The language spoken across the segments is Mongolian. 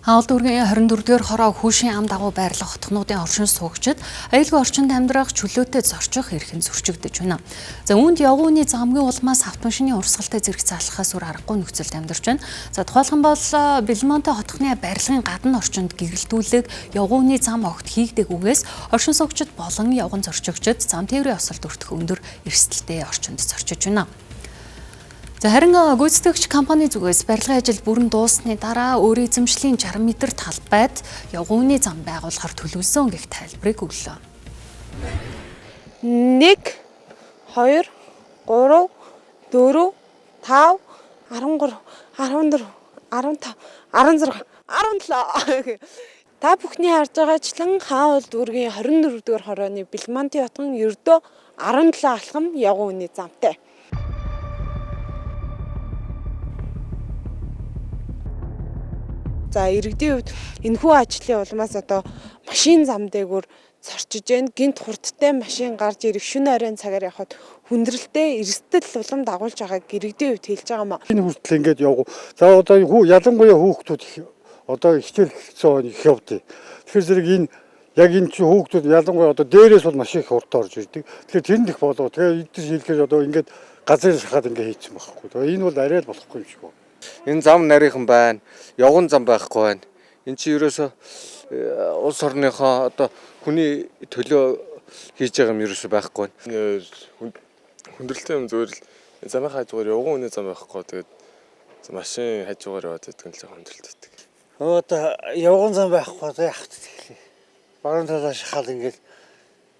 Хаал дүүргийн 24-р хороо Хүүшийн ам дагуу байрлах хотхнуудын оршин суугчид аюулгүй орчинд амьдрах чөлөөтэй зорчих эрх нь зөрчигдөж байна. За үүнд явган үний замгийн улмаас автомашины урсгалтай зэрэг залхахаас өөр аргагүй нөхцөлд амьдарч байна. За тухайлхан бол Белмонте хотхны барилгын гадна орчинд гэрэлтүүлэг явган үний зам огт хийгдэггүйгээс оршин суугчид болон явган зорчигчид зам тээврийн осолд өртөх өндөр эрсдэлтэй орчинд зорчиж байна. За харин гүйцэтгэгч компани зүгээс барилгын ажил бүрэн дууссаны дараа өөр эзэмшлийн 60 м талбайд явган үний зам байгуулахар төлөвлөсөн гэх тайлбарыг өглөө. 1 2 3 4 5 13 14 15 16 17. Та бүхний харж байгаачлан Хаан уул дүүргийн 24 дугаар хорооны Белмонтын хотхон ердөө 17 алхам явган үний замтай. За иргэдийн хувьд энэхүү ажлын улмаас одоо машин зам дээгүүр цорчиж байна. Гинт хурдтай машин гарч ирэх шөнө оройн цагаар явхад хүндрэлтэй эрсдэл улам дагуулж байгааг иргэдийн хувьд хэлж байгаа юм а. Энэ хүртэл ингээд явгу. За одоо ялангуяа хүүхдүүд одоо хичээл хэцүү их явдیں۔ Тэгэхээр зэрэг энэ яг энэ чинь хүүхдүүд ялангуяа одоо дээрээс бол маш их хурдтай орж ирдэг. Тэгэхээр тэрэнд их болоо. Тэгээ эдгээр шилхээр одоо ингээд газар шахаад ингээд хийчихсэн байхгүй. Тэгээ энэ бол арай л болохгүй юм шиг байна. Энэ зам нарийнхан байна. Явган зам байхгүй байна. Энэ чинь ерөөсөө улс орныхоо одоо хүний төлөө хийж байгаа юм ерөөсөө байхгүй байна. Хүндрэлтэй юм зүгээр л замын хажуугаар явган үний зам байхгүй. Тэгээд машин хажуугаар яваад байдаг нь л хүндрэлтэй байдаг. Одоо явган зам байхгүй одоо яах вэ тэгэхээр. Баруун талаа шахаад ингээд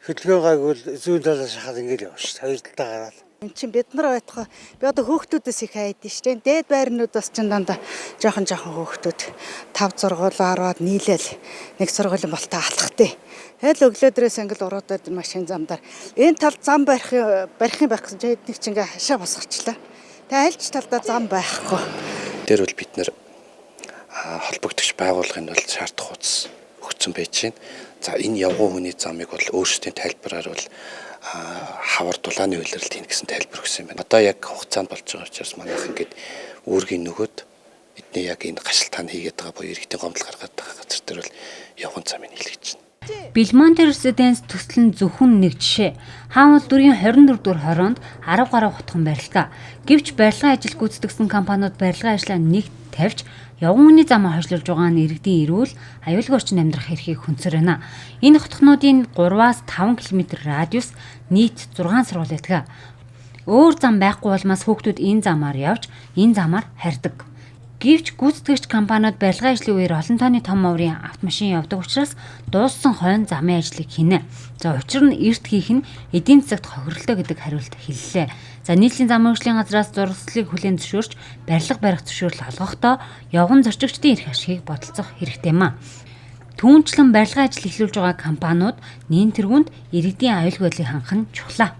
хөдөлгөөн гайгүй зүүн талаа шахаад ингээд явна шүү дээ. Хоёр талдаа гараад. Энд чинь бид нар байтугай би одоо хөөхтүүдээс их айдэн шүү дээ. Дээд байрнууд бас чинь дандаа жоохон жоохон хөөхтүүд 5 сургууль 10-аад нийлээл нэг сургуулийн болтой алхахтай. Тэгэл өглөөдрөөс ингээл уруудаад машин замдаар энэ талд зам барих юм байх гэсэн чинь эднийг чинь ингээ хашаа босгочлаа. Тэгээ аль ч талдаа зам байхгүй. Тэр бол бид нэр холбогдогч байгууллагын бол шаардах хуудас өгсөн байж байна. За энэ явган хүний замыг бол өөрсдийн тайлбараар бол хавар дулааны улиралд хийнэ гэсэн тайлбар өгсөн юм байна. Одоо яг хугацаанд болж байгаа учраас манайх ингээд үүргийн нөгөөд бидний яг энэ гашилтаан хийгээд байгаа буюу иргэдийн гомдол гаргаад байгаа газар дээр бол явган замыг нийлгэж байна. Белмонте Резиденс төсөл нь зөвхөн нэг жишээ. Хаан уул дүүргийн 24 дугаар хороонд 10 гаруй хотхон барилга. Гэвч барилгын ажил гүйцэтгэсэн компаниуд барилгын ажлаа нэг тавьж явган үний замаа хойшлуулж байгаа нь иргэдийн эрүүл аюулгүй орчинд амьдрах эрхийг хөнцөр байна. Энэ хотхнуудын 3-аас 5 км радиус нийт 6 сургууль байдаг. Өөр зам байхгүй улмаас хүүхдүүд энэ замаар явж, энэ замаар харьдаг. Гэвч гүйцэтгэгч компаниуд барилгын ажлын үеэр олон тооны том оврын автомашин явдаг учраас дууссан хойно замын ажлыг хийнэ. За учир нь эрт хийх нь эдийн засагт хохиролтой гэдэг хариулт хэллээ. За нийтлийн замын хөгжлийн газраас зурагслыг хүлээн зөвшөөрч барилга барих зөвшөөрөл олгохдоо явган зорчигчдын эрх ашигыг бодолцох хэрэгтэй юм а. Түүнчлэн барилгын ажил эхлүүлж байгаа компаниуд нэн тэргуунд иргэдийн аюулгүй байдлыг хангах нь чухлаа.